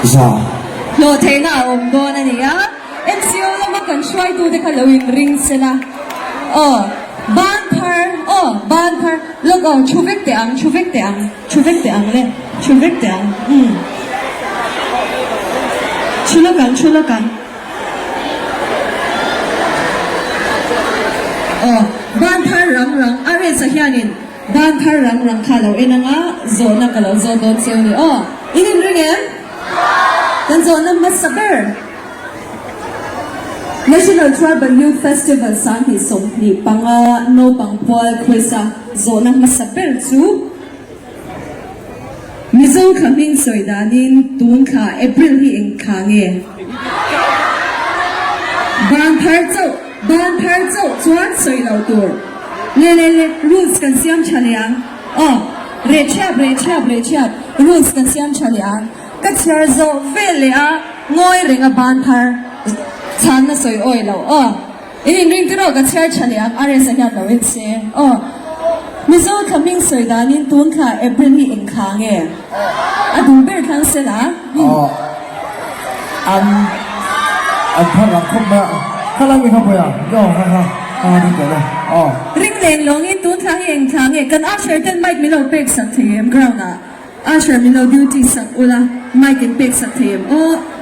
Za. Hlawh theihna a awm dawn a ni a, MCO lama kan hruaitute kha lo inring se la. Aw, ban thar, aw, ban thar, lawk aw, thu vek teh ang, thu vek teh ang, thu vek teh ang le, thu vek teh ang, umm. Thu lawk ang, thu lawk ang. Aw, ban thar rang rang, a resa hianin Ban thar rang rang kha lo en anga zawhna ka lo zawt dawn cheu ni aw. In inring em? Kan zawhna hmasa ber National Tribal Youth Festival 2025 naupang pual quiz-a zawhna hmasa ber chu Mizo thla hming sawi danin tun thla April hi eng thla nge? Ban thar chauh, ban thar chauh chuan sawi lo tur. Le le le, rules kan siam tha leh ang. Aw, reh thiap, reh thiap, reh thiap, rules kan siam tha leh ang. Ka chhiar zawh vel leh a, ngawi reng a ban thar chhanna sawi awi lo. Aw, in inring tiraw ka chhiar tha leh ang, RS-a hian lo en se. Aw, Mizo thla hming sawi danin tun thla April hi eng thla nge? A duh ber thlang se la. Aw, an an phar rang khawp mai a, khalai mi kha pawi a, aw ha ha ha ha ding teh le, aw. Ring leng lawngin tun thla hi eng thla nge? Kan usher ten mic min lo pek sak thei em ground ah? Usher min lo duty sak ula mic in pek sak thei em? Aw.